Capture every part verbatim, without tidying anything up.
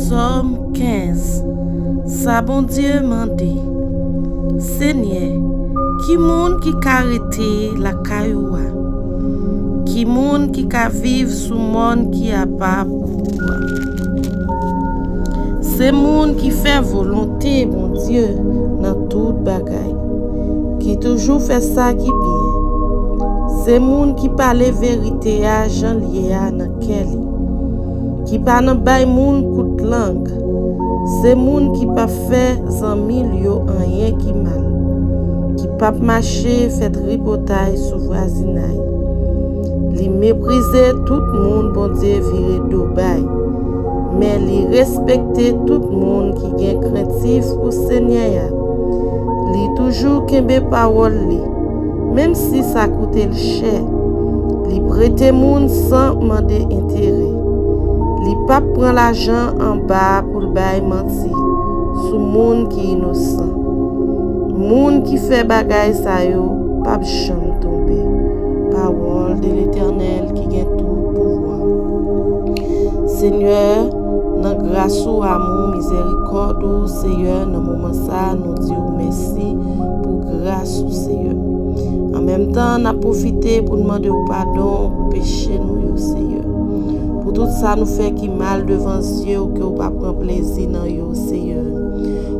Sòm kenz. Sa Bondye mande. Senyè, ki moun ki ka rete lakay ou a? Ki moun ki ka viv sou mòn ki apa pou ou a? Se moun ki fè volonte Bondye nan tout bagay, ki toujou fè sa ki byen. Se moun ki pale verite a jan l ye a nan kè li, ki pa nan bay moun kout lang. Se moun ki p ap fè zanmi l yo anyen ki mal, ki p ap mache fè tripotay sou vwazinay. Li meprize tout moun Bondye vire do bay, men li respekte tout moun ki gen krentif pou Senyè a. Li toujou kenbe pawòl li, menm si sa koute l chè. Li prete moun san mande enterè. Li p ap pran lajan anba pou l bay manti sou moun ki inosan. Moun ki fè bagay sa yo p ap janm tonbe. Pawòl de Letènèl ki gen tout pouvwa. Senyè, nan gras ou, amou, mizèrikòd ou, Seyè, nan moman sa a, nou di w mèsi pou gras ou, Seyè. An menm tan, n ap pwofite pou n mande w padon pou peche nou yo, Seyè. Pou tout sa nou fè ki mal devan zye w, ke w pa pran plezi nan yo, Seyè.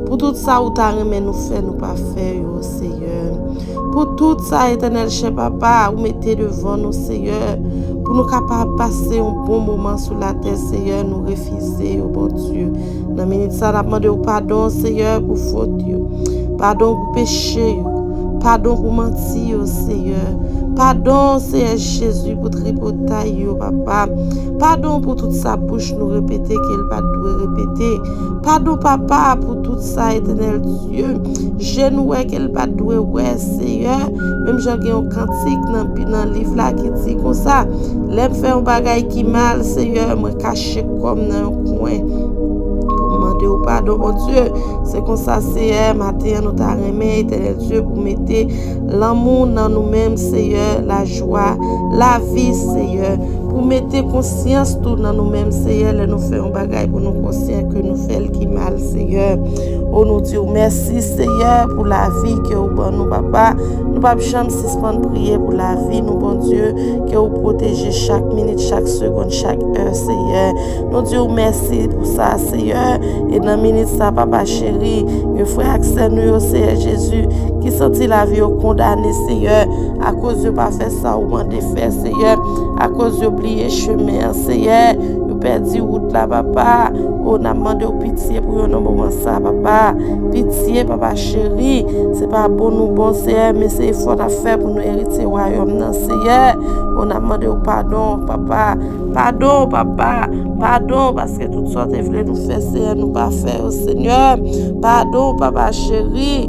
Pou tout sa ou ta renmen nou fè, nou pa fè yo, Seyè. Pou tout sa, Etènèl, chè Papa, ou mete devan nou, Seyè, pou nou kapab pase yon bon moman sou latè, Seyè, nou refize yo, Bondye. Nan minit sa, n ap mande w padon, Seyè, pou fot yo. Padon pou peche yo. Padon pou manti yo, Seyè. Padon, Seyè Jezi, pou tripotay yo, Papa. Padon pou tout sa bouch nou repete ke l pa t dwe repete. Padon, Papa, pou tout sa, Etènèl Dye. Je nou wè ke l pa t dwe wè, Seyè. Menm jan gen yon kantik nan, nan liv la ki di konsa, lè m fè yon bagay ki mal, Seyè, mwen kache kò m nan yon kwen pou m mande w padon, Bondye. Se konsa, Seyè, maten an nou ta renmen, Etènèl Dye, pou mete lanmou nan nou menm, Seyè, lajwa, lavi, Seyè. Pou mete konsyans tou nan nou menm, Seyè, lè nou fè yon bagay pou nou konsyan ke nou fè l ki mal, Seyè. O, nou di w mèsi, Seyè, pou lavi ke w ban nou, Papa. Nou p ap janm sispann priye pou lavi nou, Bondye, ke w pwoteje chak minit, chak segonn, chak è, Seyè. Nou di w mèsi pou sa, Seyè. E nan minit sa, Papa cheri, gen frè ak sè nou yo, Seyè Jezi, ki santi lavi yo kondane, Seyè, akoz yo pa fè sa ou mande fè, Seyè, akoz yo bliye chemen an, Seyè, yo pèdi wout la, Papa. O, n ap mande w pitye pou yo nan moman sa, Papa. Pitye, Papa cheri, se pa bon nou bon, Seyè, men se efò n ap fè pou nou eritye wayòm nan, Seyè. O, n ap mande w padon, Papa. Padon, Papa. Padon, paske tout sa w te vle nou fè, Seyè, nou pa fè yo, Senyè. Padon, Papa cheri.